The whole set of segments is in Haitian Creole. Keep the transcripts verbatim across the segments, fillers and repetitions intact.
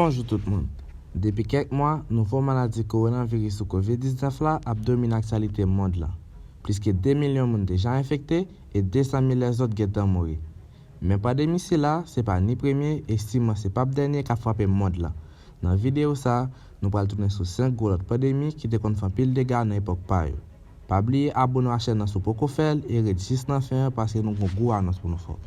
Bonjou tout moun. Depi kèk mwa, nouvo maladi kowonaviris ou kovid diznèf la ap domine aktyalite mond lan. Plis ke de milyon moun deja enfekte e de san mil lèzòt gentan mouri. Men pandemi sila, se pa ni premye e siman se p ap dènye k ap frape mond lan. Nan videyo sa, nou pral tounen sou senk gwo lòt pandemi ki te konn fè anpil dega nan epòk pa yo. Pa bliye abone w a chèn nan si w poko fè l e ret jis nan fen an paske nou gon gwo anons pou nou fè w.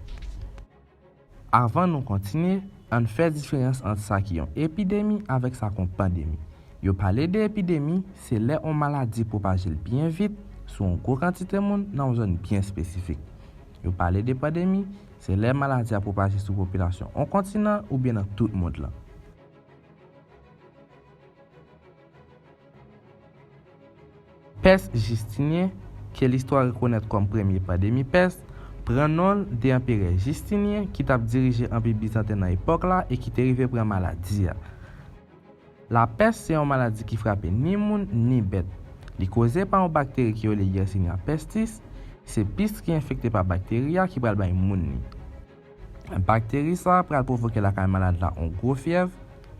Avan nou kontinye, ann fè diferans ant sa ki yon epidemi avèk sa k yon pandemi. Yo pale de epidemi, se lè yon maladi pwopaje l byen vit sou yon gwo kantite moun nan yon zòn byen espesifik. Yo pale de pandemi, se lè maladi a pwopaje sou popilasyon yon kontinan oubyen nan tout mond lan. Pès Jistinyen, ke listwa rekonèt kòm premye pandemi pès, pran non l de anperè Jistinyen ki t ap dirije Anpi Bizanten nan epòk la e ki te rive pran maladi a. Lapès se yon maladi ki frape ni moun ni bèt. Li koze pa yon bakteri ki rele Yersinia pestis, se pis ki enfekte pa bakteri a ki pral bay moun li. Bakteri sa a pral pwovoke lakay malad la yon gwo fyèv,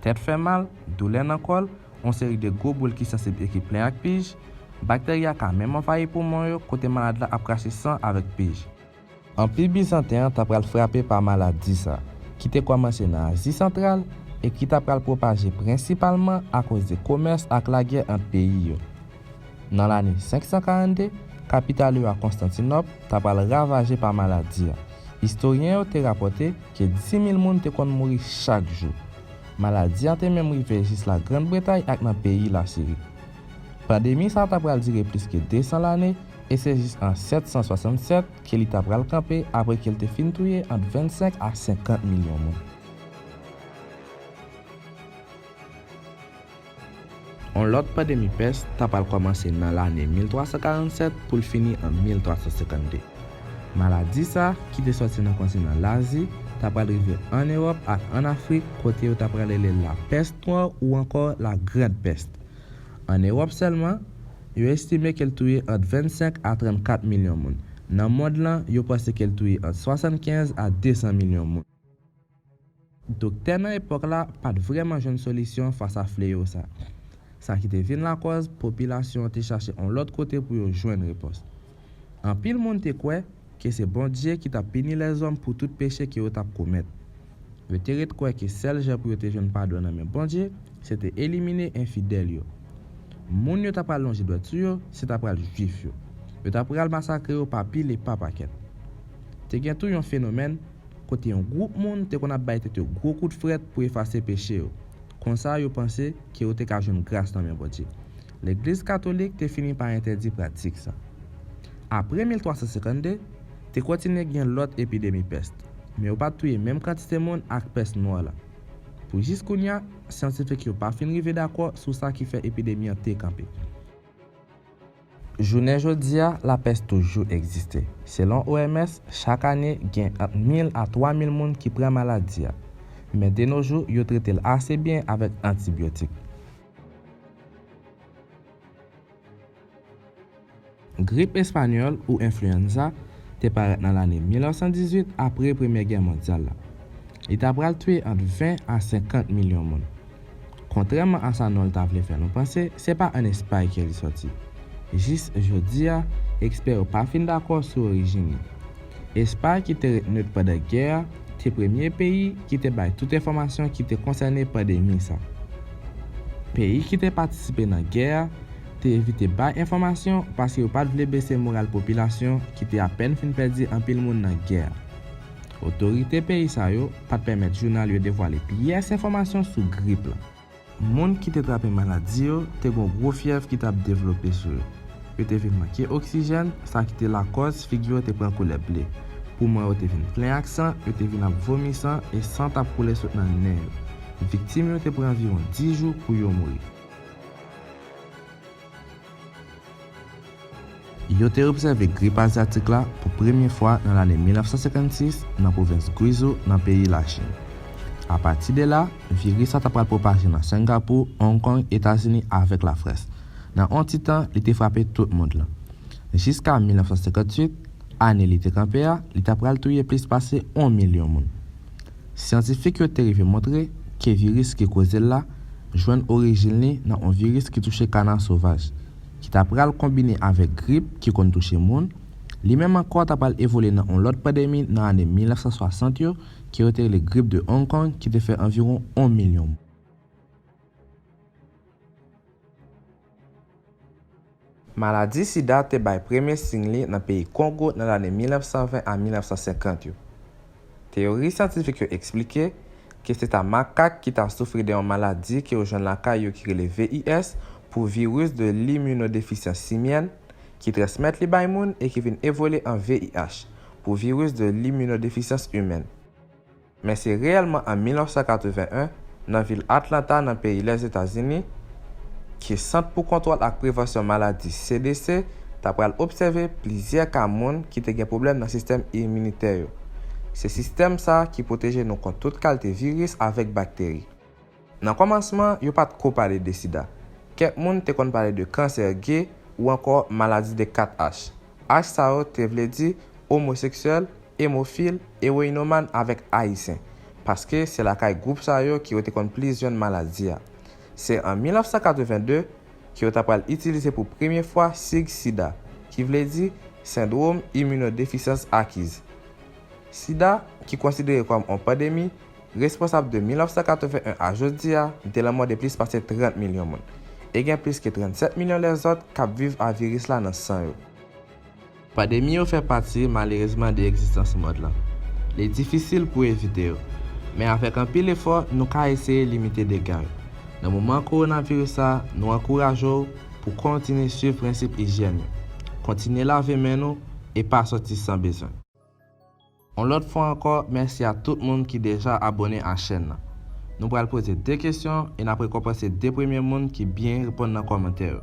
tèt fè mal, doulè nan kò l, yon seri de gwo boul ki sansib e ki plen ak pij. Bakteri a ka menm anvayi poumon yo kote malad la ap krache san avèk pij. Anpi Bizanten an ta pral frape pa maladi sa, ki te kòmanse nan Azi Santral e ki ta pral pwopaje prensipalman akoz de komès ak lagè ant peyi yo. Nan lane senk san karannde, kapital yo a Konstantinòp ta pral ravaje pa maladi a. Istoryen yo te rapòte ke dis mil moun te konn mouri chak jou. Maladi a te menm rive jis la Grann Bretay ak nan peyi Lasiri. Pandemi sa a ta pral dire plis ke de san lane e se jis an sèt san swasannsèt ke li ta pral kanpe apre ke l te fin touye ant vennsenk a senkant milyon moun. Yon lòt pandemi pès ta pral kòmanse nan lane mil twa san karannsèt pou l fini an mil twa san senkannde. Maladi sa, ki te sòti nan kontinan Lazi, ta pral rive ann Ewòp ak ann Afrik, kote yo ta pral rele l lapès nwa ou ankò la Grande Peste. Ann Ewòp sèlman, yo estime ke l touye ant vennsenk a trannkat milyon moun. Nan mond lan, yo panse ke l touye ant swasannkenz a de san milyon moun. Doktè nan epòk la pa t vrèman jwenn solisyon fas a fleyo sa. Sa ki te vin lakòz popilasyon an te chache yon lòt kote pou yo jwenn repons. Anpil moun te kwè ke se Bondye ki t ap pini lèzòm pou tout peche ke yo t ap komèt. Yo te ret kwè ke sèl jan pou yo te jwenn padon nan men Bondye, se te elimine enfidèl yo. Moun yo ta pral lonje dwèt sou yo, se ta pral Jwif yo. Yo ta pral masakre yo pa pil e pa pakèt. Te gen tou yon fenomèn kote yon gwoup moun te konn ap bay tèt yo gwo kout frèt pou efase peche yo. Konsa, yo panse ke yo te ka jwenn gras nan men Bondye. Legliz Katolik te fini pa entèdi pratik sa. Apre mil twa san senkannde, te kontinye gen lòt epidemi pès, men yo pa t touye menm kantite moun ak pès nwa la. Pou jis kounye a, syantifik yo pa fin rive dakò sou sa ki fè epidemi an te kanpe. Jounen jodi a, lapès toujou egziste. Selon O M S, chak ane, gen ant mil a twa mil moun ki pran maladi a. Men de no jou, yo trete l ase byen avèk antibyotik. Grip espanyòl ou enflyanza te parèt nan lane mil nèf san dizuit apre Premye Gè Mondyal la. Li ta pral touye ant ven a senkant milyon moun. Kontrèman a sa non l ta vle fè nou panse, se pa ann Espay ke li sòti. Jis jodi a, ekspè yo pa fin dakò sou orijin li. Espay, ki te ret nèt pandan gè a, te premye peyi ki te bay tout enfòmasyon ki te konsène pandemi sa. Peyi ki te patisipe nan gè a te evite bay enfòmasyon paske yo pa t vle bese moral popilasyon ki te apèn fin pèdi anpil moun nan gè a. Otorite peyi sa yo pa t pèmèt jounal yo devwale pyès enfòmasyon sou grip la. Moun ki te trape maladi yo te gen yon gwo fyèv ki t ap devlope sou yo. Yo te vin manke oksijèn, sa ki te lakòz figi yo te pran koulè ble. Poumon yo te vin plen ak san, yo te vin ap vomi san e san t ap koule sot nan nen yo. Viktim yo te pran anviwon dis jou pou yo mouri. Yo te obsève grip azyatik la pou premye fwa nan lane mil nèf san senkannsis nan pwovens Guizhou nan peyi Lachin. Apati de la, viris la ta pral pwopaje nan Sengapou, Hong Kong, Etazini avèk Lafrans. Nan yon ti tan, li te frape tout mond lan. Jiska mil nèf san senkantuit, ane li te kanpe a, li ta pral touye plis pase yon milyon moun. Syantifik yo te rive montre ke viris ki koze l la jwenn orijin li nan yon viris ki touche kana sovaj, ki ta pral konbine avèk grip ki konn touche moun, li menm ankò ta pral evolye nan yon lòt pandemi nan ane mil nèf san swasant yo, ke yo te rele grip de Hong Kong, ki te fè anviwon yon milyon moun. Maladi sida te bay premye siy li nan peyi Kongo nan lane mil nèf san ven a mil nèf san senkant yo. Teyori syantifik yo eksplike ke se ta makak ki ta soufri de yon maladi ke yo jwenn lakay yo ki rele V I S pou viris de liminodefisyans simyèn, ki transmèt li bay moun e ki vin evolye an V I H pou viris de liminodefisyans imèn. Men se reyèlman an mil nèf san katreven en, nan vil Atlanta, nan peyi Lèzetazini, ke Sant pou Kontwòl ak Prevansyon Maladi, C D C, ta pral obsève plizyè ka moun ki te gen pwoblèm nan sistèm iminitè yo. Se sistèm sa a ki pwoteje nou kont tout kalite viris avèk bakteri. Nan kòmansman, yo pa t ko pale de sida. Kèk moun te konn pale de kansè ge ou ankò maladi de kat H. H sa yo te vle di omoseksyèl, emofil, ewoyinoman avèk ayisyen, paske se lakay gwoup sa yo ke yo te konn plis jwenn maladi a. Se an mil nèf san katreven de ke yo ta pral itilize pou premye fwa sig sida, ki vle di sendwòm iminodefisyans akiz. Sida, ki konsidere kòm yon pandemi, responsab de mil nèf san katreven en a jodi a de lanmò de plis pase trant milyon moun, e gen plis ke trannsèt milyon lèzòt k ap viv a viris la nan san yo. Pandemi yo fè pati, malerezman, de egzistans mond lan. Li difisil pou evite yo, men avèk anpil efò, nou ka eseye limite dega yo. Nan moman kowonaviris la, nou ankouraje w pou kontinye swiv prensip ijyèn yo. Kontinye lave men nou e pa sòti san bezwen. Yon lòt fwa ankò, mèsi a tout moun ki deja abòne a chèn nan. Nou pral poze de kesyon e n ap rekonpanse de premye moun ki byen reponn nan kòmantè yo.